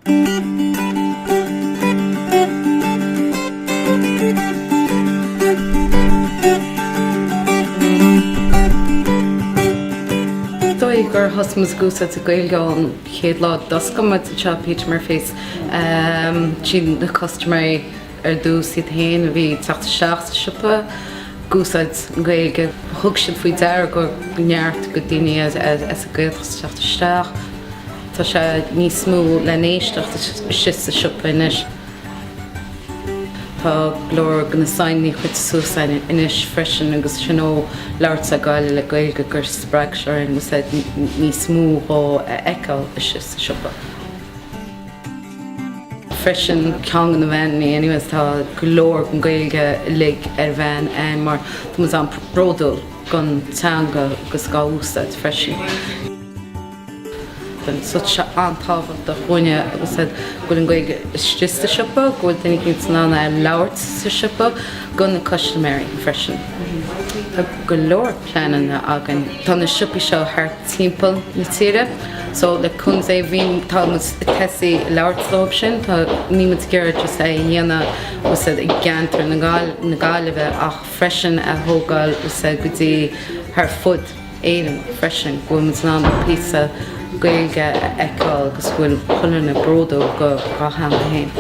Is dóigh gur thosaigh muid ag úsáid Gaeilge ón chéad lá d'oscail muid anseo PJ Murphy's. Siad na custaiméirí ar dtús iad féin a bhí ag teacht isteach sa siopa ag úsáid an Ghaeilge. Thug siad faoi deara go raibh neart de daoine as an Ghaeltacht ag teacht isteach. Tá sé níos mó le n-éisteacht istigh sa siopa anois. Tá go leor de na saighneanna curtha suas againn anois freisin agus sin ó labhairt le Gaillimh le Gaeilge gur spreag sé orainn úsáid níos mó dhó a fheiceáil istigh sa siopa. Freisin ceann de na veaineanna anyways tá go leor den Ghaeilge uilig ar veain ann mar tá muid an-bhródúil den teanga agus dhá úsáid freisin. So tá sé an-tábhachtach dhúinne agus go bhfuil an Ghaeilge istigh sa siopa, go bhfuil duine éicint in ann é a labhairt sa siopa do na custaiméirí freisin. Tá go leor pleananna againn. Tá na siopaí seo thart timpeall na tíre so le contae bhí tá muid ag tosaí ag labhairt leo sin, tá níl muid ag iarraidh just é a dhéanamh i gceantar na Gaillimhe ach freisin a thógáil go dtí thar fud Éirinn freisin, go bhfuil muid in ann píosa Gaeilge a fheiceáil agus go bhfuil chuile dhuine bródúil dá theanga féin.